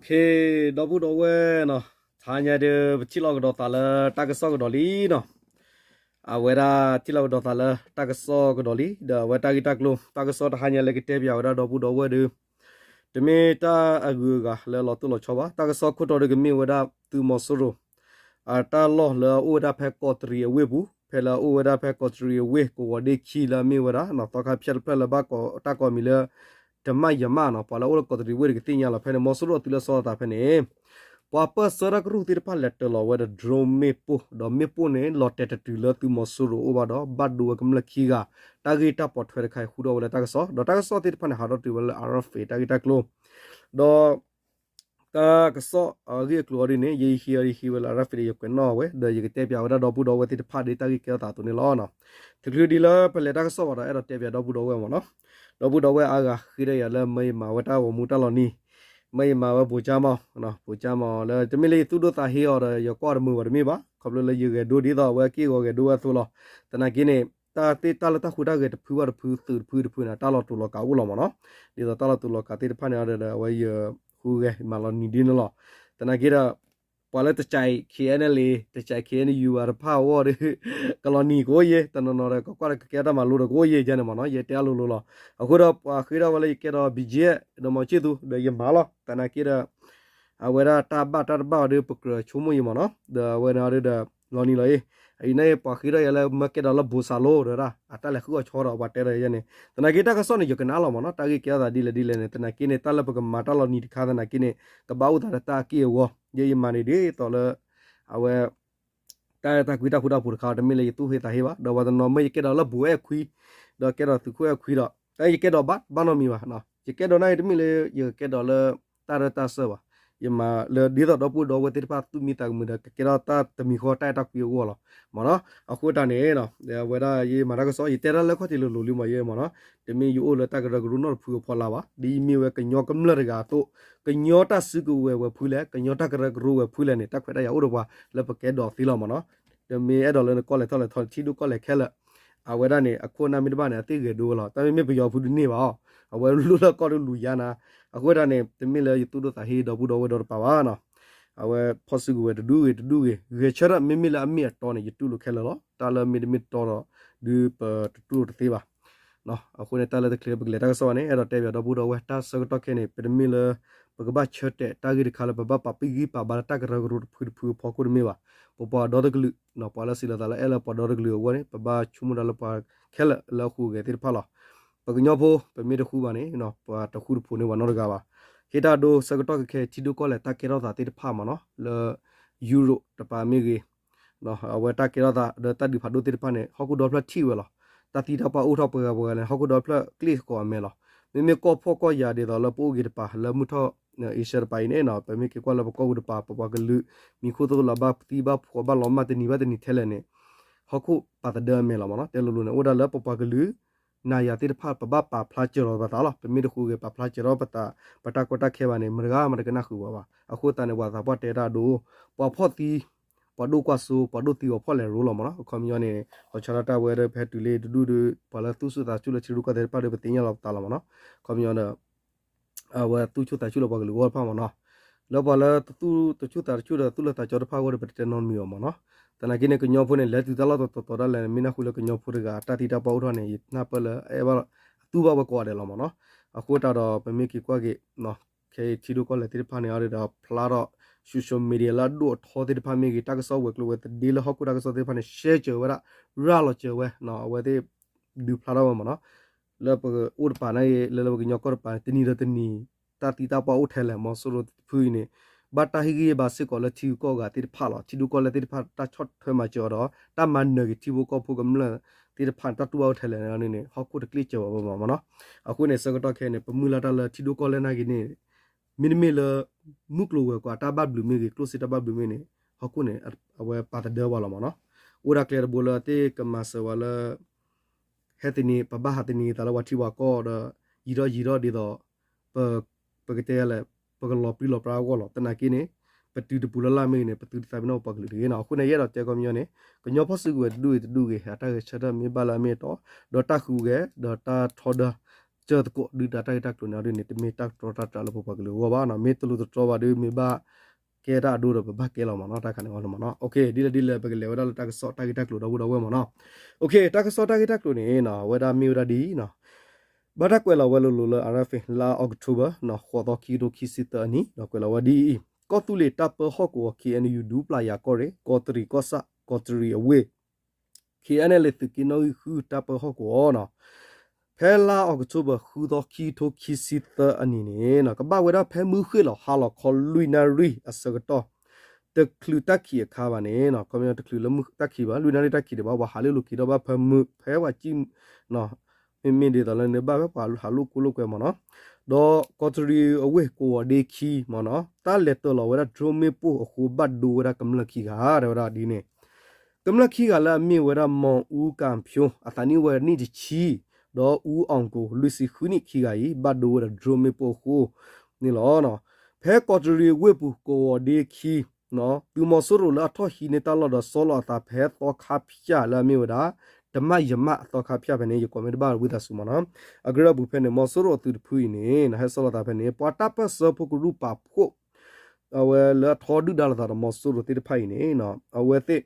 ဒီပုၢ်ဒီဝဲၢ်နီၤ, တဟါညါဒီး ပထံၣ်လိာ်ကဒီးသးလၢတၢ်ကစီၣ်ကဒီးလံနီၤ. အဝဲဒၣ်ထံၣ်လိာ်ကဒီးသးလၢတၢ်ကစီၣ်ကဒီးလံ ဒီးအဝဲတၢ်ဂ့ၢ်တၢ်ကျိၤ တၢ်ကစီၣ်တဟါညါလၢကတဲပၠးဝဲဒၣ်ဒီပုၢ်ဒီဝဲၢ်ဒီး တမ့ၢ်တၢ်အဂုၤအဂၤလၢလီၤတိၢ်လီၤဆီဘၣ်. တၢ်ကစီၣ်ခိၣ်တီဒီးကမ့ၢ်ဝဲဒၣ်သုးမီၤစိရိၤ အတၢ်လီၢ်လၢအအိၣ်ဝဲဒၣ်ဖဲကီးတရံးအဝ့ၢ်ပူၤ, ဖဲလၢအအိၣ်ဝဲဒၣ်ဖဲကီးတရံးအဝ့ၢ် ကဝီၤဒ့ခံလၢအမ့ၢ်ဝဲဒၣ် သီခါဖၠၣ်တဖျၢၣ်လၢဘၣ်ကိးတၢ်ကိးမံၤလၢ ဓမ္မယမနီၤ, ပှၤလၢအအိၣ်လၢကီးတရံးဝ့ၢ်တကသ့ၣ်ညါလီၤ. ဖဲန့ၣ်မီၤစိရိၤအသုးလၢဆီလီၤသးဖဲန့ၣ် ပှၤပၢၢ်ဆၢတၢ်ကရူၢ်သ့ၣ်တဖၣ်လဲၤတၢၤလီၤဝဲဒီး drone မ့ၣ်ပိၢ်, ဒီးမ့ၣ်ပိၢ်န့ၣ် လီၤတဲာ်တတုၤလၢသုးမီၤစိရိၤအအိၣ်ဘၣ်ဒီး ဘၣ်ဒိဝဲကမျၢၢ်ခံဂၤ, တၢ်ဂ့ၢ်တၢ်ပိာ်ထွဲတခါအံၤ ဃုထီၣ်ဝဲလၢတၢ်ကစီၣ်, ဒီးတၢ်ကစီၣ်သ့ၣ်တဖၣ်န့ၣ် ဟးထီၣ်တုၤဝဲလၢ RFA တၢ်ဂ့ၢ်တၢ်ကျိၤ, ဒီး တၢ်ကစီၣ်အဂ့ၢ်အကျိၤအီၤဒ်န့ၣ် ယဟံးအီၤ ယဟံးဝဲလၢ RFA ဒီး ယကွဲးနီၣ်ဝဲ ဒီးယကတဲပၠးဝဲဒၣ်ဒီပုၢ်ဒီဝဲၢ်သ့ၣ်တဖၣ်ဒ်တၢ်ဂ့ၢ်ကဲထီၣ်သးအသိးန့ၣ်လီၤ. တချုးဒ်လၢပလဲၤတၢ်ကစီၣ်ဘၣ်ဒီး အဲၣ်ဒိးတဲပၠးဒီပုၢ်ဒီဝဲၢ်မ့ၢ်နီၤ, ဒီပုၢ်ဒီဝဲၢ်အါဂၤဃ့ဒီးယၤလၢ မၢယမၤဝဲတၢ်ဂီၤမူတၢ်လီၤနံၤ, မၢယမၤဝဲဘိးကၠၢ်မီၢ်, ဘိးကၠၢ်မီၢ်လၢ တမ့ၢ်လၢယသူၣ်ဒိၣ်သးဟ့အီၤဒီး ယကွၢ်တမုာ်ဘၣ်တမ့ၢ်ဘၣ်, ခီဖျိလၢယဂဲၤဒိဒ်သိးအဝဲက့ၢ်ဂီၤဂဲၤဒိဝဲအသိးလီၤ. သနာ်က့န့ၣ် တၢ်သ့ၣ်တၢ်လၢတၢ်ဃူတၢ်ဂဲၤတဖုဘၣ်တဖု သုးတဖုတဖုန့ၣ် တၢ်လီၤတူာ်လီၤကာ်အိၣ်လီၤမ့ၢ်နီၤ, ဒ်သိးတၢ်လီၤတူာ်လီၤကာ်သ့ၣ်တဖၣ်န့ၣ်ဒီး အဝဲယဃုဂဲၤမၤလီၤနံၤဒ်န့ၣ်လီၤ. သနာ်က့ဒီး ပှၤလၢတကးအံၤ KNLA တကးအံၤ KNU အတဖၣ်အဂီၢ်ဒီး ကလီၤနံၤကအိၣ်ယဲ တနီၤနီၤဒီး ကကွၢ်ဒီးကကဲတၢ်မၤလိဒီးကအိၣ်ယဲယဲန့ၣ်မ့ၢ်နီၤ, ယတဲအလိၤလိၤလီၤ. အဃိဒီးပှၤဃ့ထီၣ်ဝဲလၢယကဲဒီး BGF ဒီးမီၤကၠ့ၣ်သူ ဒီးယမၤလီၤ. သနာ်က့ဒီး အဝဲဒၣ်တၢ်ဘၣ်တၢ်တဘၣ်အီၤဒီး ပကြၢးဆိကမိၣ်ယဲမ့ၢ်နီၤ, ဒီးအဝဲန့ၣ်ဒီး လီၤနံၤလီၤအံၤ, အံၤန့ၣ် ပှၤဃ့ထီၣ်ယၤလၢမၢကဲဒီးလၢဘိးစၢ်လိၤဒီး အတၢ်လဲၤဃုအီၤဆီဒီးပှၤတဲဒီးယဲန့ၣ်, သနာ်က့တၢ်ကစီၣ်န့ၣ် ယကနၣ်လီၤမ့ၢ်နီၤ, တၢ်ဂ့ၢ်ကဲထီၣ်သးဒ်လဲၣ်ဒ်လဲၣ်န့ၣ်, သနာ်က့န့ၣ် တၢ်လၢပကမၤတၢ်လီၤနံၤတခါသနာ်က့န့ၣ် ကဘၣ်အိၣ်သးဒီးတၢ်အက့ၢ်အဂီၤ, ယဲယမၤန့ၣ်ဒ်သိးလၢ အဝဲ တၢ်အဲၣ်တၢ်ကွံတၢ်ဃူတၢ်ဖိးတခါ တမ့ၢ်လၢယသူၣ်ဟ့သးဟ့ဘၣ်, ဒီးပှၤတနီၤမ့ၢ်ယကဲဒီးလၢဘိးအဲၣ်ခွံ, ဒီးကဲဒီးသုးခိၣ်အဲၣ်ခွံဒီး တၢ်ယကဲဒီးဘၣ် ဘၣ်နီတမံၤဘၣ်, ယကဲဒီးနာ်က့တမ့ၢ်လၢ ယကဲဒီးလၢတၢ်ရဲၣ်တၢ်စၢၤဘၣ်, ယမၤလၢဒ်သိးဒီပုၢ်ဒီဝဲၢ်သ့ၣ်တဖၣ်သူၣ်မံသးကမုာ်ဒီး ကကဲထီၣ်တၢ်တမံၤဃီတၢ်အဲၣ်တၢ်ကွံအဂီၢ်လီၤမ့ၢ်နီၤ. အဃိတၢ်န့ၣ် အဝဲဒၣ်ယမၤတၢ်ကစီၣ် ယတဲတၢ်လၢခီၣ်ထံးလိၤလိၤလံမ့ၢ် ယဲမ့ၢ်နီၤ, တမ့ၢ်ယအိၣ်လၢတၢ်ကရၢကရိနီတဖုအဖီလာ်ဘၣ်, ဒ်ယမ့ၢ်ဝဲကညီကမျၢၢ်တဂၤအသိး, ကညီတၢ်စုကဝဲၤဝဲၤဖုလဲၣ်, ကညီတၢ်ကရၢကရိဝဲၤဖုလဲၣ်န့ၣ် တၢ်ခွဲးတၢ်ယာ်အိၣ်ဒီးပှၤလၢပကဲဒီးသ့လီၤမ့ၢ်နီၤ. တမ့ၢ်အဲၣ်ဒိးလၢနကီၢ်လဲၤထီၣ်လဲၤထီ ထံဒိၣ်ကီၢ်လဲၤခဲလၢာ်, အဝဲဒၣ်န့ၣ် အခိၣ်အနၢ်မ့ၢ်တဘၣ်န့ၣ် အသ့ၣ်ဂဲၤဒိဝဲလီၤ, တၢ်မ့မ့ၢ်ပယီၤဖုဒုးန့ၢ်ဘၣ်အီၤ, အဝဲလူလၢကီၢ်ဒုးလူၤယါနၤ, အဃိတၢ်န့ၣ် တမ့ၢ်လၢယသူၣ်ဒိၣ်သးဟ့ဒီပုၢ်ဒီဝဲၢ်ဒီတပၤဘၣ်နီၤ. အဝဲဖီၣ်စုကဝဲၤတဒူၣ်ဂ့ၤတဒူၣ်ဂ့ၤ ဂဲၤဆၢထၢၣ် မ့မ့ၢ်လၢအမ့ၢ်အတီန့ၣ် ယတူၢ်လိာ်ခဲလၢာ်လီၤ, တၢ်လၢမ့တမ့ၢ်တီဒီး ဒုးပတတူၢ်လိာ်တသ့ဘၣ်. အဃိန့ၣ် တၢ်လၢတချုးပကလဲၤတၢ်ကစီၣ်ဘၣ်န့ၣ် အဲၣ်ဒိးတဲပၠးဒီပုၢ်ဒီဝဲၢ် တၢ်ဆၢကတီၢ်ခဲအံၤန့ၣ် ပတမ့ၢ်လၢ ပကဘၣ်ဆၢတဲာ်တၢ်ဂ့ၢ်တခါလၢပဘၣ်ပာ်ပဂံၢ်ပာ်ဘါလၢတၢ်ကရၢကရိတဖုတဖုအဖီခိၣ်တမ့ၢ်ဘၣ်. ပပှၤဒီတကလုာ် ပှၤလၢစံးလီၤသးလၢအဲၣ်လၢပှၤဒီတကလုာ်အဂီၢ်န့ၣ် ပဘၣ်ဆိကမိၣ်ဒၣ်လၢပှၤခဲလၢာ်လၢအဃုာ်အဂဲၤသ့ၣ်တဖၣ်လီၤ. ပကညီဖိ ပမ့ၢ်တဃုဘၣ်န့ၣ် ပှၤတဃုတဖိးန့ၢ်ပှၤနီတဂၤဘၣ်. ဟ့ၣ်တၢ်ဒိဆၢကတီၢ်ခဲအံၤ ထံဒိၣ်ကီၢ်လဲၢ်တၢ်ကဲထီၣ်သးသ့ၣ်တဖၣ်မ့ၢ်နီၤ လၢ Europe တပၤမ့ၢ်ဂ့ၤ အဝဲတၢ်ကဲထီၣ်သးဒီးတၢ်ဒုးဖးဒိၣ်သ့ၣ်တဖၣ်န့ၣ် ဟီၣ်ခိၣ်ဒီဖျၢၣ်ထံၣ်ဝဲလီၤ. တၢ်သံတၢ်ပှၢ်အိၣ်ထီၣ်ပှဲၤဂၤပှဲၤဂၤန့ၣ် ဟီၣ်ခိၣ်ဒီဖျၢၣ်ကျ့ၣ်စ့ၢ်ကီးအမဲာ်လီၤ. မ့မ့ၢ်ကီၢ်ဖှီၣ်ကီၢ်ယာ်ဒ်သိးလၢပအိၣ်က့ၤတပၤ လၢမုၢ်ထီၣ် Asia တပၤအံၤန့ၣ် ပမ့ၢ်က့ၤကွၢ်လၢပကီၢ်ပူၤတပၤ ပပှၤကလုာ် မံၤခိၣ်သိလီၤဘၣ်သံဘၣ်ဖှီၣ်ဘၣ်လီၤမၢ် တနံၤဘၣ်တနံၤထဲလဲၣ်န့ၣ် ဟီၣ်ခိၣ်ပာ်သဒၢအမဲာ်လီၤမ့ၢ်နီၤ. တဲလိၤလိၤန့ၣ် အိၣ်ဒၣ်လၢပပှၤကလုာ် နၤယၤသ့ၣ်တဖၣ် ပဘၣ်ပာ်ဖျါစၢၤလီၤပသးလီၤ. ပမ့ၢ်တဃုဂဲၤပာ်ဖျါစၢၤထီၣ်ပသး ပတၢ်ကီတၢ်ခဲဘၣ်န့ၣ် မတဂၤမတကနၣ်ဃုာ်ပှၤဘၣ်. အဃိသတးန့ၣ် ပှၤသးပှၢ်တဲတၢ်ဒိ ပှၤဖှီၣ်သံ ပှၤဒိၣ်ကွၢ်စိ ပှၤဒိၣ်သံအီၤဖှီၣ်လဲၤရိလီၤမ့ၢ်နီၤ. အခီပညီန့ၣ် လီၤဆီဒၣ်တၢ်ဝဲဒၣ် ပဟဲတုၤလၢတဒူၣ်ဒီး ပှၤလၢသူၣ်ဆူၣ်သးဆူၣ်လၢထံရူၢ်ကီၢ်သဲးတဖၣ်ဒီး ပသ့ၣ်ညါလီၤပသးလီၤမ့ၢ်နီၤ. အခီပညီဒီး အဝဲသူၣ်ဆူၣ်သးဆူၣ်လၢပှၤကလုာ်အဂီၢ်တဖၣ်မ့ၢ်နီၤ. လၢပှၤလၢတသူၣ်တဆူၣ်သးတဆူၣ်ဒီး သူၣ်လၢသးကၠီတဖၣ်အဂီၢ်ဒီး ပတတဲနီတမံၤအီၤမ့ၢ်နီၤ. သနာ်က့န့ၣ် ကညီဖိန့ၣ် လဲၤတုၤတၢ်လီၢ်တတီၤတီၤဒၣ်လဲာ်န့ၣ် မ့ၢ်နၢ်ဟူလၢကညီဖိတဂၤ တၢ်သံတၢ်ပှၢ်အိၣ်ထီၣ်န့ၣ် ယနၢ်ပၢၢ်လၢအဲၣ်ဘၣ် အသူၣ်ဘၣ်ဝဲကိးဂၤဒဲးလီၤမ့ၢ်နီၤ. အဃိတၢ်ဒီး ပမ့ၢ်က့ၤကွၢ်က့ၤ ခဲအံၤထံဒိၣ်ကီၢ်လဲၢ်သ့ၣ်တဖၣ်န့ၣ်ဒီး ဖျါထီၣ် social media လၢအဒိၣ်အထီသ့ၣ်တဖၣ်မ့ၢ်ဂ့ၤ တၢ်ကစီၣ်ဝဲၤကျိၤဝဲၤသဒ့လၢဟီၣ်ခိၣ်တၢ်ကစီၣ်သ့ၣ်တဖၣ်န့ၣ် ရှဲစၢၤဝဲဒၣ် ရၤလီၤစၢၤဝဲ အဝဲသ့ၣ်ဒုးဖျါထီၣ်ဝဲမ့ၢ်နီၤ. လၢပအိၣ်တပၤန့ၣ် လၢလၢပကညီကီၢ်တပၤန့ၣ် တနံၤဒီးတနံၤ တၢ်သံတၢ်ပှၢ်အိၣ်ထဲလဲၣ် မီၤစိရိၤတဖုအံၤန့ၣ် ဘၣ်တၢ်ဟ့ၣ်ဂံၢ်ဟ့ၣ်ဘါစ့ၢ်ကီးလၢထံဂုၤကီၢ်ဂၤသ့ၣ်တဖၣ်လီၤ. ထံဒိၣ်ကီၢ်လဲၢ်သ့ၣ်တဖၣ် တၢ်ဆီၣ်ထွဲမၤစၢၤအီၤဒီး တၢ်မၤနၢၤက့ၤထံဖိကီၢ်ဖိကမျၢၢ်သ့ၣ်တဖၣ် တၢ်တူၢ်ဘၣ်အိၣ်ထဲလဲၣ်န့ၣ် ဟီၣ်ခိၣ်တကျ့ၣ်စၢၤဘၣ်ဝဲမ့ၢ်နီၤ. အဃိန့ၣ် ဆၢကတီၢ်ခဲအံၤန့ၣ် ပမုၢ်လၢ်တၢ်လၢထံဒိၣ်ကီၢ်လဲၢ်နာ်က့ၤန့ၣ် မ့တမ့ၢ်လၢ မုၢ်ကျိၤဝဲၤကွာ်တၢ်ဘၣ်ဘျုးမ့ၢ်ဂ့ၤ ကျိၣ်စ့တၢ်ဘၣ်ဘျုးမ့ၢ်ဂ့ၤန့ၣ် ဟီၣ်ခိၣ်န့ၣ် အဝဲပာ်သဒၢပှၤလီၤမ့ၢ်နီၤ. အိၣ်ဒၣ်ကျဲတဘိလၢအသ့ၣ်ကမၤစၢၤဝဲလၢ ဟဲသန့ၤ ပဘၣ်ဟးသန့ၤသးလၢပှၤထံပှၤကီၢ်ဒီး ယံာ်ထီၣ်ယံာ်ထီၣ်ဒ်သိး ပကတဲလဲၣ် ပကလီၤပြံလီၤပြါအဂီၢ်လီၤ. သနာ်က့န့ၣ် ပတုၤတပူၤလၢ်လၢ်မ့ၢ်ဂ့ၤန့ၣ် ပသုတသးပ့ၤနီၣ်ပပှၤကလုာ်တဂ့ၤနီၤ. အဃိန့ၣ် ယအဲၣ်ဒိးတဲခီပညီန့ၣ် ကညီဖီၣ်စုကဝဲၤတဒူၣ်ဂ့ၤတဒူၣ်ဂ့ၤ အတၢ်ဂဲၤဆၢထၢၣ်မ့ၢ်ဘၣ်လၢအမ့ၢ်အတီ ဒီးတၢ်ဃုဂဲၤ ဒီးတၢ်ထီဒါ ကၢသကိးဒုၣ်ဒါတၢ်ဂ့ၢ်တၢ်ကျိၤန့ၣ်အီၤဒ်န့ၣ် တမ့ၢ်တၢ်တြီတၢ်တြးလၢပပှၤကလုာ်အဂီၢ်ဘၣ်နီၤ, မ့ၢ်တလိၤတတြီဘၣ်ဒီး မ့ၢ်ဘၣ်ကဲတၢ်အဒိဒီး ပဘၣ်ကဲလီၤမ့ၢ်နီၤ, တၢ်ခါန့ၣ်အီၤလီၤမ့ၢ်နီၤ. ဒ်လဲၣ်ဒ်လဲၣ် ပကလဲၤဝဲဒၣ်လၢတၢ်ကစီၣ်တၢ်ဂ့ၢ်တၢ်ကျိၤဒီပုၢ်ဒီဝဲၢ်မ့ၢ်နီၤ. တၢ်ကစီၣ်တၢ်ဂ့ၢ်တၢ်ကျိၤန့ၣ် အဝဲဒၣ်မ့ၢ်ဝဲဒၣ်ဒ်အံၤနီၤ, ဘၣ်တၢ်ကွဲးလီၤဝဲလိၤလိၤလၢ RFA လါအီးကထိဘၢၣ် ဃိးသီ ခံကထိခံဆံသၢအနံၣ် ဒီးကွဲးလီၤဝဲဒ်အံၤ, ကီၢ်သူလ့ၤတၢ်ပၢဟီၣ်ကဝီၤ KNU ဒူပျၢ်ယၤကီၢ်ရ့ၣ် ကီးတရံးကီၢ်ဆၣ် ကီးတရံးအဝ့ၢ် KNLA သုးက့နီၣ်ဂံၢ်ဃုတၢ်ပၢဟီၣ်ကဝီၤနီၤ, ဖဲလါအီးကထိဘၢၣ် ဃုသီ ခံကထိခံဆံသၢအနံၣ်န့ၣ် ကဘၣ်ဝဲဒၣ်ဖဲမုၢ်ဃ့ၢ်လီၤဟါလီၤခီလွံၢ်နၣ်ရံၣ်အဆၢကတီၢ်, တချုးတၢ်ခံးအခါဘၣ်န့ၣ် ခီပညီတချုးလၢတၢ်ခံးဘၣ် လွံၢ်နၣ်ရံၣ်တၢ်ခံးဒံးဘၣ် ပှၤဟးလၢလိၤက့ၤထီၣ်ဘၣ်ဖဲမုၢ် ဖဲပှၤကံၣ် မ့မ့ၢ်ဒ်သိးလၢန့ၣ်ဘၣ်ဖဲပှၤဟးလိာ်ကွဲလိာ်ကွဲမ့ၢ်နီၤ, ဒီးကီးတရံးအဝ့ၢ်ကဝီၤဒ့ခံမ့ၢ်နီၤ တၢ်လဲၤတၢၤလီၤဝဲဒၣ် drone မ့ၣ်ပိၢ်အဃိ ဘၣ်ဒိဝဲဒၣ်ကမျၢၢ်ခံဂၤ တဲဝဲဒၣ်ဒ်န့ၣ်, ကမျၢၢ်ခံဂၤလၢအမ့ၢ်ဝဲဒၣ် မီၢ်အူကၣ်ဖၠိ အသးနံၣ်ဝဲနံၣ်တဆံ, ဒီးအူအီၣ်ကိၣ် လွံၢ်ဆံဃုနံၣ်ခံဂၤအံၤ ဘၣ်ဒိဝဲဒီး drone မ့ၣ်ပိၢ်အဃိန့ၣ်လီၤ. ဖဲကီးတရံးအဝ့ၢ်ပူၤကဝီၤဒ့ခံ သုးမီၤစိရိၤလၢအထီၣ်ဟံးန့ၢ်တၢ်လီၢ်ဒီး ဆီလီၤအသးဖဲသီခါဖၠၣ်လၢအမ့ၢ်ဝဲဒၣ် တမၣ်ယမၣ်အသီခါဖၠၣ်ဖဲန့ၣ် ယကွဲးမ့ၢ်တဘၣ်ဝံသးစူၤမ့ၢ်နီၤ, အကရၢၢ်ပူၤဖဲန့ၣ် မီၤစိရိၤအသုးတဖုအံၤန့ၣ် ဟဲဆီလီၤသးဖဲန့ၣ် ပှၤတၢ်ပၢၢ်ဆၢဖိကရူၢ်ပာ်ဖှိၣ် အဝဲလၢအထီဒုၣ်ဒါလိာ်သးဒီးမီၤစိရိၤသ့ၣ်တဖၣ်အံၤန့ၣ် အဝဲသ့ၣ်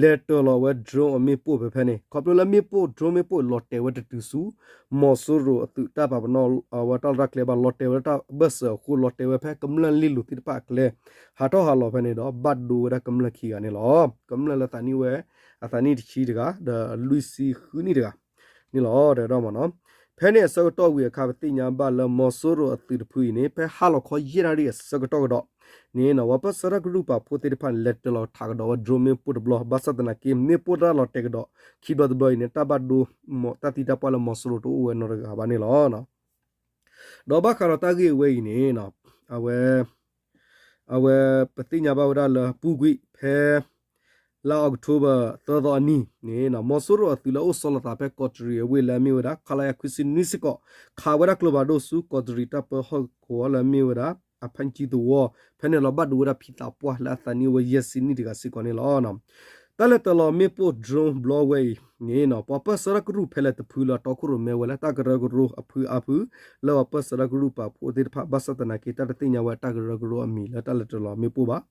လဲၤတၢၤလီၤဝဲ drone အမ့ၣ်ပိၢ်ဖဲဖဲန့ၣ် ခီဖျိလၢမ့ၣ်ပိၢ် drone မ့ၣ်ပိၢ်လီၤတဲာ်ဝဲတတုၤဆူ မီၤစိရိၤအသုးတၢ်ပာ်ပနီၣ် အဝဲတၢ်လီၢ်တၢ်ကျဲဘၣ် လီၤတဲာ်ဝဲလၢတၢ်ဘၢၣ်စၢၤအဃိ လီၤတဲာ်ဝဲဖဲကမျၢၢ်လ့လိၤသ့ၣ်တဖၣ်အကျဲ ဟးထီၣ်ဟးလီၤဖဲန့ၣ်ဒီး ဘၣ်ဒိဝဲဒၣ်ကမျၢၢ်ခံဂၤန့ၣ်လီၤ. ကမျၢၢ်လၢသးနံၣ်ဝဲ အသးနံၣ်တဆံတဂၤ ဒီးလွံၢ်ဆံဃုနံၣ်တဂၤန့ၣ်လီၤ တဲဝဲဒၣ်မ့ၢ်နီၤ. ဖဲန့ၣ်အဆၢကတီၢ်ဝံၤအခါ ပသ့ၣ်ညါဘၣ်လၢမီၤစိရိၤအသုးတဖုအံၤန့ၣ် ဖဲဟါလီၤခီယဲၢ်နၣ်ရံၣ်အဆၢကတီၢ်ကဒီးန့ၣ် ပှၤပၢၢ်ဆၢတၢ်ကရူၢ်ပာ်ဖှိၣ်သ့ၣ်တဖၣ်န့ၣ် လဲၤတၢၤလီၤထးကဒီးဝဲ drone မ့ၣ်ပိၢ်တဘျီ ဘၣ်ဆၣ်သနာ်က့ မ့ၣ်ပိၢ်တၢ်လီၤတဲာ်ကဒီး ခံဘျီတဘျီအံၤန့ၣ် တၢ်ဘၣ်ဒိ တၢ်သံတၢ်ပှၢ်လၢမီၤစိရိၤတအိၣ်ဝဲနီတဂၤဘၣ်န့ၣ်လီၤ. ဒီးဘၣ်ဃးဒီးတၢ်ဂ့ၢ်အဝဲအံၤန့ၣ် အဝဲ အဝဲပသ့ၣ်ညါဘၣ်ဝဲဒၣ်လၢအပူၤကွံာ်ဖဲ လါအီးကထိဘၢၣ် သၢသီအနံၤန့ၣ် မီၤစိရိၤအသုးလၢအအိၣ်ဆီလီၤသးဖဲကီးတရံးအဝ့ၢ်လၢအမ့ၢ်ဝဲဒၣ် ခလရ ခွံဆံနွံစ့ၢ်ကီး ခးဝဲဒၣ်ကျိဖးဒိၣ်ဆူကီးတရံးတၢ်ပၢဟီၣ်ကဝီၤလၢအမ့ၢ်ဝဲဒၣ် အဖၣ်ကၠံသဝီ ဖဲန့ၣ်လီၤဘၣ်ဒိဝဲဒၣ်ဖံသးပှၢ်လၢအသးနံၣ်ဝဲယဲၢ်ဆံနံၣ်တဂၤစ့ၢ်ကီးန့ၣ်လီၤ. တၢ်လဲၤတၢၤလီၤမ့ၣ်ပိၢ် drone ဘျီဝဲအံၤန့ၣ် ပှၤပၢၢ်ဆၢတၢ်ကရူၢ်ဖဲလဲၣ်တဖုလၢအတီခိၣ်ရိၣ်မဲဝဲလၢ တၢ်ကရၢကရိအဖုအါဖု လၢပှၤပၢၢ်ဆၢတၢ်ကရူၢ်ပာ်ဖှိၣ်သ့ၣ်တဖၣ် ဘၣ်ဆၣ်သနာ်က့ တၢ်တသ့ၣ်ညါဝဲတၢ်ကရၢကရိအမံၤလၢတၢ်လဲၤတၢၤလီၤမ့ၣ်ပိၢ်ဘၣ်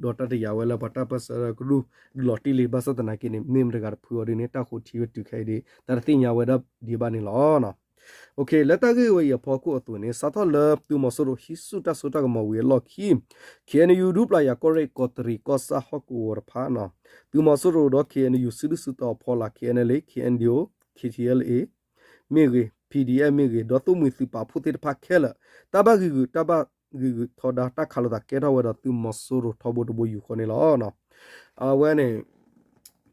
ဒီးတၢ်တယာ်ဝဲလၢပှၤတၢ်ပၢၢ်ဆၢတၢ်ကရူၢ်ဒုးလီၤတံၢ်လံ ဘၣ်ဆၣ်သနာ်က့န့ၣ် မ့ၢ်မတၤတဂၤတဖုအီၤဒ်န့ၣ် တၢ်ဃိးထံဝဲတုၤခဲအံၤဒ် တၢ်တသ့ၣ်ညါဝဲဒၣ်ဒံးဘၣ်န့ၣ်လီၤ. လၢတၢ်ဂ့ၢ်ဝဲအံၤအဖီခိၣ်အသိးန့ၣ် စးထီၣ်လၢသုးမီၤစိရိၤဟံးဆူၣ်တၢ်စိတၢ်ကမီၤဝံၤအလီၢ်ခံ KNU ဒူပျၢ်ယၤကီၢ်ရ့ၣ် ကီးတရံးကီၢ်ဆၣ်ဟီၣ်ကဝီၤတဖၣ် သုးမီၤစိရိၤဒီး KNU စုဒုၣ်စုတီၤအဖီလာ် KNLA KNDO KTLA မ့ၢ်ဂ့ၤ PDF မ့ၢ်ဂ့ၤ ဒီးသိၣ်မှံၤသုးပာ်ဖှိၣ်သ့ၣ်တဖၣ်ခဲလၢာ် တၢ်ဘၣ်ဂံာ်ဂူာ် တၢ်ဘၣ်ဂံာ်ဂူာ်ထီဒါ တၢ်ခးလိာ်သးကဲထီၣ်ဝဲဒီးသုးမီၤစိရိၤထီဘိတဘိယူၢ်ဃီန့ၣ်လီၤ. အဝဲန့ၣ်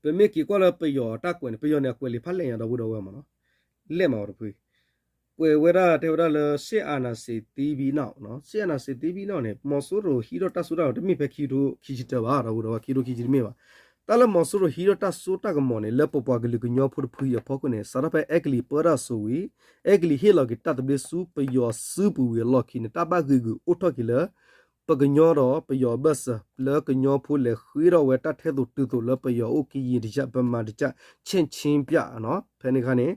ပမ့ၢ်က့ၤကွၢ်လၢပယီၤတၢ်ကွဲးန့ၣ် ပယီၤန့ၣ် အကွဲးလံာ်ဖးလဲၢ်ညါဒီပုၢ်ဒီဝဲၢ်မ့ၢ်နီၤ လဲၢ်မးဝဲတဖု ကွဲးဝဲဒၣ်တဲဝဲဒၣ်လၢ စစ်အာဏာရှင်သစ်ပြီးနောက် စစ်အာဏာရှင်သစ်ပြီးနောက်န့ၣ် မီၤစိရိၤဟံးထီၣ်တၢ်စိတၢ်ကမီၤ တမ့ၢ်ဖဲခံကထိခံဆံတၢဘၣ် ဒီပုၢ်ဒီဝဲၢ် ခံကထိခံဆံတမ့ၢ်ဘၣ်. တၢ်လၢမီၤစိရိၤဟံးထီၣ်တၢ်စိတၢ်ကမီၤန့ၣ် လၢပပှၤကလုာ်ကညီဖိတဖုအံၤအဖီခိၣ်န့ၣ် စးထီၣ်ဖဲအဲကလံးပၢတၢ်စိၤဝံၤ အဲကလံးဟ့ၣ်လီၤက့ၤတၢ်သဘျ့ဆူပယီၤစုပူၤဝံၤအလီၢ်ခံန့ၣ် တၢ်ဘၣ်ဂံာ်ဂူာ်အိၣ်ထီၣ်က့ၤလၢ ပကညီဒီးပယီၤအဘၢၣ်စၢၤ လၢကညီဖိလဲၤဃ့ထီၣ်ဝဲတၢ်ထဲသိးတုၤသိးလၢပယီၤအိၣ်ကယံာ်တယၢ် ပမၤတယၢ် ဆဲၣ်ဆ့ပျၢ် ဖဲန့ၣ်အခါန့ၣ်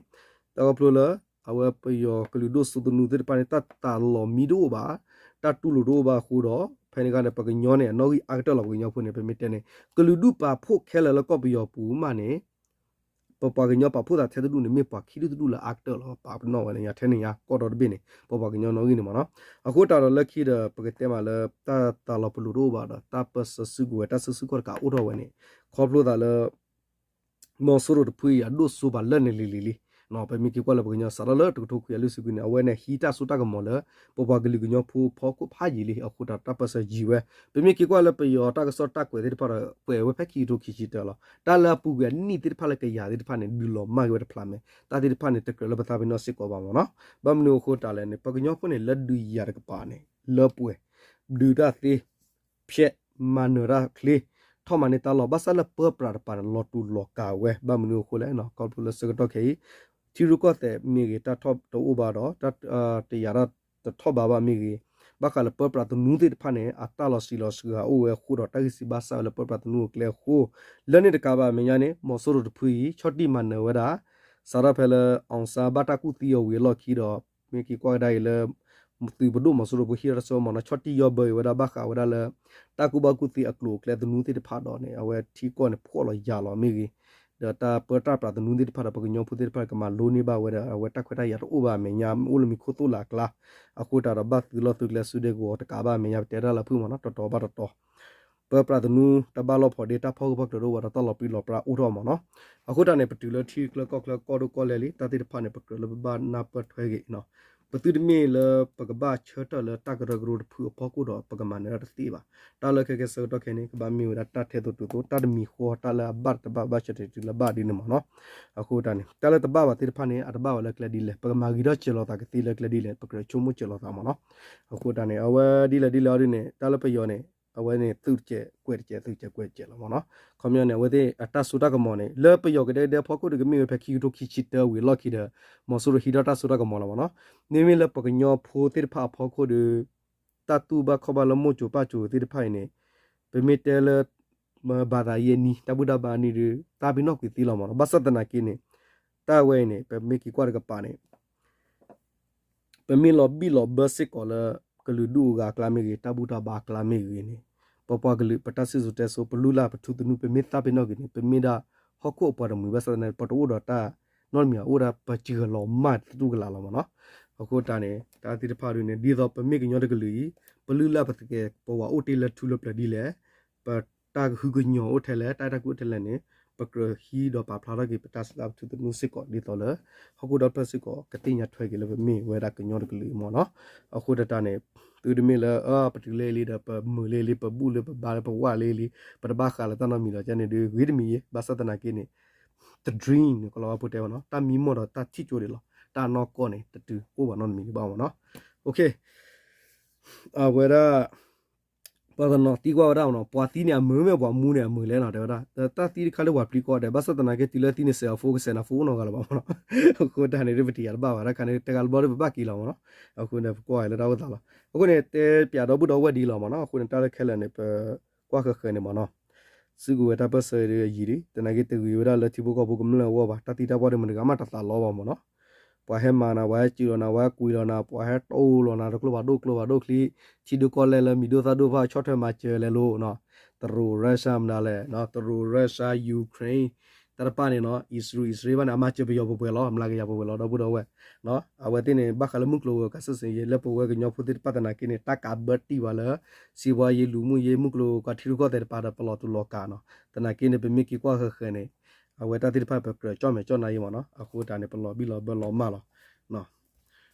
တၢ်ခီဖျိလၢ အဝဲပယီၤကလုာ်ဒိၣ်စိသနူသ့ၣ်တဖၣ်န့ၣ် တၢ်တၢ်လီၤမံတအိၣ်ဘၣ် တၢ်တူၢ်လိာ်တအိၣ်ဘၣ်အဃိဒီး ဖဲန့ၣ်အခါန့ၣ် ပကညီန့ၣ် အနီၣ်ဂံၢ်အါကတၢၢ်လီၤ ပကညီဖိန့ၣ် ပမ့ၢ်တဲန့ၣ် ကလုာ်ဒူၣ်ပာ်ဖှိၣ်ခဲလၢာ်လၢကီၢ်ပယီၤပူၤမးန့ၣ် ပပှၤကညီပာ်ဖှိၣ်သးထဲတဒူၣ်န့ၣ် မ့ၢ်ပှၤခံဒူၣ်တဒူၣ်လၢအါကတၢၢ်လီၤ ပာ်ပနီၣ်ဝဲန့ၣ် ယၤထဲန့ၣ်ယၤကီၢ်ဒီတဘ့ၣ်န့ၣ် ပပှၤကညီနီၣ်ဂံၢ်န့ၣ်မ့ၢ်နီၤ. အဃိတၢ်ဒီးလၢခံဒီး ပကတဲမးလၢ တၢ်တၢ်လီၤပလိာ်တအိၣ်ဘၣ်ဒီး တၢ်ပၢၢ်ဆၢစုကဝဲၤ တၢ်စုဆူၣ်ခီၣ်တကးအိၣ်ထီၣ်ဝဲန့ၣ် ခီဖျိသးလၢ မီၤစိရိၤတဖုအံၤ အဒိၣ်စိပာ်လၢာ်န့ၣ်လံၤလံၤလံၤ ပမ့ၢ်က့ၤကွၢ်လၢပကညီစးထီၣ်လၢတကထိခွံကယၤလွံၢ်ဆံခွံန့ၣ် အဝဲန့ၣ်ဟံးတၢ်စိတၢ်ကမီၤလၢ ပပှၤကလုာ်ကညီဖိဖီခိၣ်ဖးယံာ်လံ အဃိတၢ်တၢ်ပၢၢ်ဆၢယံာ်ဝဲ ပမ့ၢ်က့ၤကွၢ်လၢပယီၤတၢ်ကစီၣ်တၢ်ကွဲးသ့ၣ်တဖၣ်ဒီး ကွဲးဝဲဖဲခံကထိခံဆံတၢလီၤ. တၢ်လၢအပူၤကွံာ်အနံၣ်သ့ၣ်တဖၣ်လၢကယၤသ့ၣ်တဖၣ်န့ၣ် ဒုးလီၤမၢ်က့ၤဝဲတဖျးမဲာ် တၢ်သ့ၣ်တဖၣ်န့ၣ် တကြၢးလၢပသးပ့ၤနီၣ်စ့ၢ်ကီးဘၣ်မ့ၢ်နီၤ. ဘၣ်မနုၤအဃိတၢ်လဲၣ်န့ၣ် ပှၤကညီဖိန့ၣ် လၢဒုးယၤတကပၤန့ၣ် လၢပှဲၤ ဒုးတၢ်သ့ ဖျဲး မၤနၢၤတၢ်ချ့ ထီၣ်မၤန့ၢ်တၢ်လီၢ် ဘၣ်ဆၣ်လၢပၢပြးတပၤန့ၣ် လီၤတူာ်လီၤကာ်ဝဲ ဘၣ်မနုၤအဃိလဲၣ် ခီဖျိလၢဆၢကတီၢ်ခဲအံၤ ထံရူၢ်ကီၢ်သဲးမ့ၢ်ဂ့ၤ တၢ်ထီၣ်တအိၣ်ဘၣ်ဒီး တၢ်တယာ်တၢ်တထီၣ်ဘးဘၣ်မ့ၢ်ဂ့ၤ ဘၣ်ဃးလၢပၢပြးသနူသ့ၣ်တဖၣ်န့ၣ် အတၢ်လီၤစံးလီၤစှၤအိၣ်ဝဲအဃိဒီး တၢ်ဂံၢ်စၢ်ဘါစၢ်ဝဲလၢပၢပြးသနူအကျဲအဃိ လၢန့ၣ်တကးဘၣ်အမဲာ်ညါန့ၣ် မီၤစိရိၤတဖုအံၤ ဆီၣ်တံၢ်မၤနၢၤဝဲဒၣ် စးထီၣ်ဖဲလၢ အောင်ဆန်း ဘၣ်တၢ်ကူၣ်သံအီၤဝံၤအလီၢ်ခံဒီး မ့ၢ်က့ၤကွၢ်ကဒါအံၤလၢ သုးပဒိၣ်မီၤစိရိၤဖိဟံးထီၣ်တၢ်စိကမီၤနီၤ ဆီၣ်တံၢ်ယီၢ်ဘၢအံၤဝဲဒၣ်ဘၣ်ဃးဝဲဒၣ်လၢ တၢ်ကူၣ်ဘၣ်ကူၣ်သ့အကျိၤအကျဲသနူသ့ၣ်တဖၣ်ဒီးန့ၣ် အဝဲထံကီၢ်န့ၣ်ဖှီၣ်လီၤယာ်လီၤမ့ၢ်ဂ့ၤ, ဒီးတၢ်ပၢတၢ်ပြးသနူသ့ၣ်တဖၣ်ဒီး ပှၤကညီဖိသ့ၣ်တဖၣ်ကမၤလိန့ၢ်ဘၣ်ဝဲဒီး အဝဲတၢ်ခွဲးတၢ်ယာ်တအိၣ်ဘၣ်အမဲာ်ညါ အိၣ်လၢမံၤခိၣ်သိၣ်လၢအကျါ, အဃိတးဒီးဘၣ်သုးလီၢ်သုးကျဲစုဒဲကဝီၤတကးဘၣ်အမဲာ်ညါ ပတဲတၢ်လၢဖုၣ်မီၤနီၤ တီတီဘၣ်တီတီ ပၢပြးသနူ တၢ်ဘၣ်လီၢ်ဖီဒ့ တၢ်ဖီၣ်ဂၢၢ်ဖီၣ်ကျၢၤတအိၣ်ဘၣ်ဒီး တၢ်လီၤပြံလီၤပြါအိၣ်ထီၣ်မးနီၤ. အဃိတၢ်န့ၣ် ပတုၤလၢထံချၢကီၢ်ချၢကီၢ်ဒိၣ်ကီၢ်လဲၢ်လံ တၢ်သ့ၣ်တဖၣ်န့ၣ် ပကြၢးလၢပဘၣ်နၢ်ပၢၢ်ထွဲက့ၤနီၤ. ပသုတမ့ၢ်လၢပကဘၣ်ဆၢထၢၣ်လၢတၢ်ကရၢကရိတဖုအဖီခိၣ်ဒီး ပကမၤနၢၤတၢ်တသ့ဘၣ်. တၢ်လၢခဲကဲဆၢကတီၢ်ခဲအံၤန့ၣ် ကဘၣ်မ့ၢ်ဝဲဒၣ်တၢ်ထဲသိးတုၤသိး တၢ်တမံၤဃီ တၢ်လၢအဘၣ်တဘၣ်ဘၣ်ဆၢထၢၣ်တုၤလၢဘၣ်ဒ်န့ၣ်မးနီၤ. အဃိတၢ်န့ၣ် တၢ်လၢတဘၣ်ဘၣ်သ့ၣ်တဖၣ်န့ၣ် အတဘၣ်ဘၣ်လၢကျဲဒ်လဲၣ် ပကမၤဂ့ၤထီၣ်စၢၤလီၤသးကသ့လၢကျဲဒ်လဲၣ် ပကြၢးဆိကမိၣ်စၢၤလီၤသးမးနီၤ. အဃိတၢ်န့ၣ် အဝဲဒ်လဲၣ်ဒ်လဲၣ်အီၤဒ်န့ၣ် တၢ်လၢပယီၤန့ၣ် အဝဲန့ၣ်သုးတစဲးကွဲးတစဲး သုးတစဲးကွဲးတစဲးလီၤမးနီၤ. ခီပညီန့ၣ် အဝဲသ့ၣ်အတၢ်စိတၢ်ကမီၤန့ၣ် လၢပယီၤကဒဲကဒဲအဖီခိၣ်ဒီး ကမ့ၢ်ဝဲဖဲခံကထိခံဆံတၢဝံၤအလီၢ်ခံဒီး မီၤစိရိၤဟံးထီၣ်တၢ်စိတၢ်ကမီၤလီၤမးနီၤ. မ့မ့ၢ်လၢပှၤကညီဖိသ့ၣ်တဖၣ်အဖီခိၣ်ဒီး တၢ်တူၢ်ဘၣ်ခီၣ်ဘၣ်လၢမိၢ်စိၤပၢ်စိၤသ့ၣ်တဖၣ်အံၤန့ၣ် ပမ့ၢ်တဲလၢ ဘၣ်သးယဲၢ်နံၣ် တၢ်ဘူၣ်တၢ်ဘါနံၣ်ဒီး သးပ့ၤနီၣ်ကွံာ်သ့လီၤမးနီၤ. ဘၣ်ဆၣ်သနာ်က့န့ၣ် တၢ်ဝဲအံၤန့ၣ် ပမ့ၢ်က့ၤကွၢ်တကပၤန့ၣ် ပမ့ၢ်လီၤဘံၣ်လီၤဘၢစ့ၢ်ကီးလၢ ကလုာ်ဒူၣ်အဂၤအကျါမ့ၢ်ဂ့ၤ တၢ်ဘူၣ်တၢ်ဘါအကျါမ့ၢ်ဂ့ၤန့ၣ် ပပှၤကလုာ် ပတၢ်စံၣ်စိၤတဲစိၤ ပလုၢ်လၢ်ပထူသနူ ပမ့ၢ်သးပ့ၤနီၣ်က့ၤန့ၣ် ပမ့ၢ်ဒၣ်ဟီၣ်ခိၣ်အပှၤတမှံၤဘၣ်ဆၣ်သနာ်က့ ပတအိၣ်ဒီးတၢ်နီတမံၤ အိၣ်ဒၣ်ပစံၣ်ဂၢၢ်လီၤမၢ်တတူၢ်ကလာ်လီၤမးနီၤ. အဃိတၢ်န့ၣ် တၢ်သ့ၣ်တဖၣ်ဒ်န့ၣ် ဒ်သိးပမ့ၢ်ကညီတကလုာ်အံၤ ပလုၢ်လၢ်ပသကဲး ပဝဲအိၣ်တ့ၢ်လၢထူလၢပျၢၤဒ်လဲၣ် ပတၢ်ကဟုကညီၤအိၣ်ထဲလဲၣ် တၢ်အဲၣ်တၢ်ကွံအိၣ်ထဲလဲၣ်န့ၣ် ပကြၢးဟံးဒီးပာ်ဖျါထီၣ်က့ၤ ပတၢ်စံးတၢ်ပထူသနူစ့ၢ်ကီး ဒ်သိးလၢ ဟီၣ်ခိၣ်ဒီဖျၢၣ်စ့ၢ်ကီး ကသ့ၣ်ညါထွဲက့ၤလၢပမ့ၢ်ဝဲဒၣ်ကညီတကလုာ်အံၤမးနီၤ. အဃိတၢ်န့ၣ် သုတမ့ၢ်လၢ အ ပတုၤလၢလံဒီး ပမုာ်လၢလံ ပဘူၣ်လၢပဘါလၢပဝၣ်လၢလံ ပတဘၣ်ဃးလၢတၢ်နီတမံၤလီၤ ကန့ၣ်ဒုး ဂ့ၤတမံၤယဲ ဘၣ်ဆၣ်သနာ်က့န့ၣ် တ dream န့ၣ် ကလီၤဝါဖိတဲဝဲနီၤ တၢ်မံမီၢ်ဒီးတၢ်ထံၣ်ကၠိဒံးလီၤ တၢ်နီၢ်ကီၢ်န့ၣ် တတုၤအိၣ်ဘၣ်နီတမံၤဒံးဘၣ်မးနီၤ. အဝဲဒၣ် ပှၤတနီၤသံကွၢ်ဝဲဒၣ်မးနီၤ ပှၤသံန့ၣ်အမုာ်မ့ၢ်ပှၤမူန့ၣ်အမုာ်လဲၣ်နီၤ တဲဝဲဒၣ် တၢ်သံတခါလၢပှၤပျံၤကိးဂၤဒဲး ဘၣ်ဆၣ်သနာ်က့တုၤလၢသံန့ၣ် စဲးအီၤဖိကစဲးနၤဖိအိၣ်နီတဂၤလၢၤဘၣ်မးနီၤ. အဃိတၢ်န့ၣ်ဒ်ပတယာ်တဘၣ်ဘၣ် တၢ်ခါန့ၣ် တဂၤလၢဘျီဒ်ပဘၣ်က့ၤလီၤမးနီၤ. အဃိန့ၣ် ပကွၢ်လၢတၢ်အိၣ်သးလီၤ အဃိန့ၣ် တဲပၠးဒီပုၢ်ဒီဝဲၢ်ဒ်လီၤမးနီၤ အဃိန့ၣ် တၢ်လၢခဲလၢာ်န့ၣ် ပကွၢ်ဃၢၤဃၢၤန့ၣ်မးနီၤ စုကဝဲၤတၢ်ပၢၢ်ဆၢဒ်အယံၤဒ် သနာ်က့တဂ့ၤဝဲဒၣ်လၢထံဖိကီၢ်ဖိကမျၢၢ်အဂီၢ်ဘၣ် တၢ်သံတၢ်ပှၢ်ဒ်မတၤတဂၤမးတသးလီဘၣ်မးနီၤ. ပှၤဟဲမၤနၤ ပှၤဟဲစၢၤလီၤနၤ ပှၤဟဲကွံာ်လီၤနၤ ပှၤဟဲတီၢ်လီၤနၤ တကျိဖးဒိၣ်ကျိဖးဒိၣ်ချံ ထံဒိၣ်ကီၢ်လဲၢ်လၢမံၤဒိၣ်သၣ်ဒိၣ်တဖၣ်ဆီၣ်ထွဲမၤစၢၤလဲၤလိၤနီၤ တရူး Russia မနုၤလဲၣ် တရူး Russia Ukraine တၢ်တဖၣ်န့ၣ်နီၤ အံၣ်စရ့လး အံၣ်စရ့လးဘၣ်န့ၣ် အမၤစၢၤပယီၤပှဲၤပှဲၤလီၤ အမျးကယၤပှဲၤပှဲၤလီၤ ဒီပုၢ်ဒီဝဲၢ် အဝဲသ့ၣ်န့ၣ် ဘၣ်ဃးလၢမုၢ်ကျိၤဝဲၤကွာ် စစ်ဆင်ရေး လၢပဝဲကညီဖိသ့ၣ်တဖၣ်သနာ်က့န့ၣ် တၢ်ကးဘၢတံၢ်ဝဲလၢ စံးဘှါယ့ လူမှုရေး မုၢ်ကျိၤဝဲၤကွာ် ထံရူၢ်ကီၢ်သဲးတပၤဒီး ပလီၤတူာ်လီၤကာ်နီၤ သနာ်က့န့ၣ် ပမ့ၢ်က့ၤကွၢ်ဃၢၤဃၢၤန့ၣ် အဝဲတၢ်သ့ၣ်တဖၣ်ပကြၢးကၠီၣ်မဲာ်ကၠီၣ်နါယံမးနီၤ အဃိတၢ်န့ၣ် ပလီၤဘံၣ်လီၤဘၢလီၤမၢ်လီၤ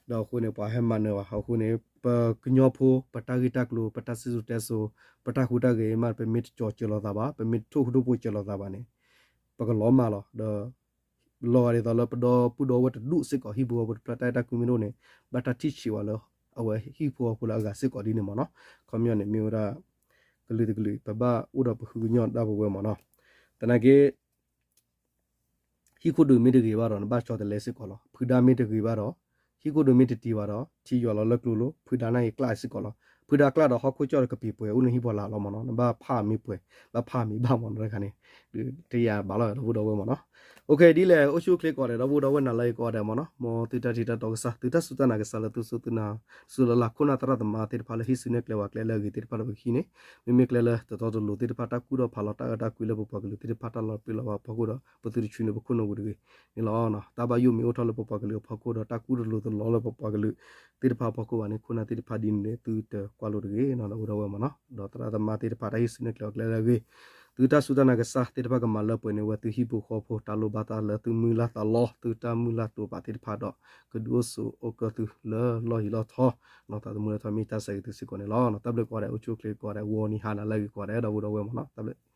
ဒီးအဃိန့ၣ် ပှၤဟဲမၤနၢၤဘၣ် အဃိန့ၣ် ပကညီဖိ ပတၢ်ဂ့ၢ်တၢ်ကျိၤ ပတၢ်စံၣ်စိၤတဲစိၤ ပတၢ်ဟူးတၢ်ဂဲၤမး ပမ့ၢ်တကၠီၤစၢၤလီၤသးဘၣ် ပမ့ၢ်တထိၣ်ဃူထိၣ်ဖိးစၢၤလီၤသးဘၣ်န့ၣ် ပကလီၤမၢ်လီၤ ဒီး လီၤဂာ်ဒ်သိးလၢပဒီပုၢ်ဒီဝဲၢ်တဒူၣ်စ့ၢ်ကီး ဟံၣ်ဖိဃီဖိတဖျၢၣ် တၢ်အဲၣ်တၢ်ကွံမ့ၢ်တအိၣ်န့ၣ် ဘၣ်တၢ်ထံၣ်ဆံးဝဲလၢ အဝဲဟံၣ်ဖိဃီဖိလၢအဂၤစ့ၢ်ကီးဒ်န့ၣ်မးနီၤ ခီပညီန့ၣ် မ့ၢ်ဝဲဒၣ် ကလုာ်တကလုာ် ပဘၣ်အိၣ်ဒီးပဃုကညီၢ်ဒၣ်ပဝဲမးနီၤ သနာ်က့ ဟံၣ်ခိၣ်ဒုးမ့ၢ်တဂ့ၤဘၣ်ဒီး နဘၣ်ကၠီတလဲစ့ၢ်ကီးလီၤ ဖုဒါမ့ၢ်တဂ့ၤဘၣ်ဒီး ဟံၣ်ခိၣ်ဒုးမ့ၢ်တတံၤဘၣ်ဒီး ထံယွၤလီၤလၢကျိၤလိၤ ဖုဒါနၢ်အံၤကျၣ်စ့ၢ်ကီးလီၤ ဖုဒါကျၣ်ဒီးဟီၣ်ခိၣ်ကၠီၣ်ဒီးကပံၤပှဲၤအိၣ်လၢဟံၣ်ပှၤလၢ်လီၤမးနီၤ နဘၣ်ဖးမ့ၢ်ပှဲၤ ဘၣ်ဖးမ့ၢ်ဘၣ်မးနီၤ တခါန့ၣ် တယၤဘၣ်လီၤဒီပုၢ်ဒီဝဲၢ်မးနီၤ OK ဒ်လဲၣ် အိၣ်ဆူၣ်အိၣ်ချ့ကိးဂၤဒဲး ဒီပုၢ်ဒီဝဲၢ်နၤလၢအံၤကိးဂၤဒဲးမးနီၤ မ်သုတၢ်ထံၣ်တၢ်တီကစၢ် သုတၢ်စူၢ်တၢ်နာ်ကစၢ်လၢသုစူၢ်သုနာ် စူၢ်လၢ်လၢ် ခိၣ်နၢ်သရၣ်သမါသ့ၣ်တဖၣ်လၢဟံးစုနဲၣ်ကျဲဝဲကျဲလၢအဂ့ၤသ့ၣ်တဖၣ်လၢပကဟံးန့ၣ် မ့မ့ၢ်ကျဲလၢတတီတလိၤသ့ၣ်တဖၣ် တၢ်ကူၣ်ထီၣ်ဖးလီၤ တၢ်အဲၣ်တၢ်ကွံလၢပပှၤကလုာ်သ့ၣ်တဖၣ် တၢ်လီၤပြံလီၤဝါအဖီခိၣ်ဒီး ပသုတဆှံန့ၣ် ပခိၣ်နူာ်ပူၤတဂ့ၤန့ၣ်လီၤ. တၢ်ဘၣ်ယိၣ်မ့ၢ်အိၣ်ထီၣ်လၢပပှၤကလုာ်အဖီခိၣ်ဒီး တၢ်ကူၣ်တလိၤတလီလၢပပှၤကလုာ်သ့ၣ်တဖၣ်အဖီခိၣ်ဘၣ်န့ၣ် ခိၣ်နၢ်သ့ၣ်တဖၣ်ဒ်န့ၣ်န့ၣ် သုတကွၢ်လိာ်တဂ့ၤနီၤ ဒီပုၢ်ဒီဝဲၢ်မးနီၤ ဒီးသရၣ်သမါသ့ၣ်တဖၣ် တၢ်ဟံးစုနဲၣ်ကျဲအကျဲလၢအဂ့ၤ သုတၢ်စူၢ်တၢ်နာ်ကစၢ်သ့ၣ်တဖၣ်ကမၤလၢပှဲၤန့ၢ်ဝဲ သုဟံၣ်ဖိဃီဖိ တၢ်လိၣ်ဘၣ်တၢ်လၢသုမုၢ်လၢ်သးလီ သုတၢ်မုၢ်လၢ်တိာ်ပာ်သ့ၣ်တဖၣ်ဒီး ကဒုးအိၣ်ဆိးအိၣ်ကၢၢ်သုလၢလီၢ်ဟံၣ်လီၢ်ထီ နီၤ သးသမူလၢထီမ့ၢ်တၢ်ဆၢဂ့ၤသုစ့ၢ်ကီးန့ၣ်လီၤ. တၢ်ဘျုးကိးဂၤဒဲး အိၣ်ဆူၣ်အိၣ်ချ့ကိးဂၤဒဲး ဂီၤနံၤဟါနၤလၢအဂ့ၤကိးဂၤဒဲး ဒီပုၢ်ဒီဝဲၢ်မးနီၤ တၢ်ဘျုး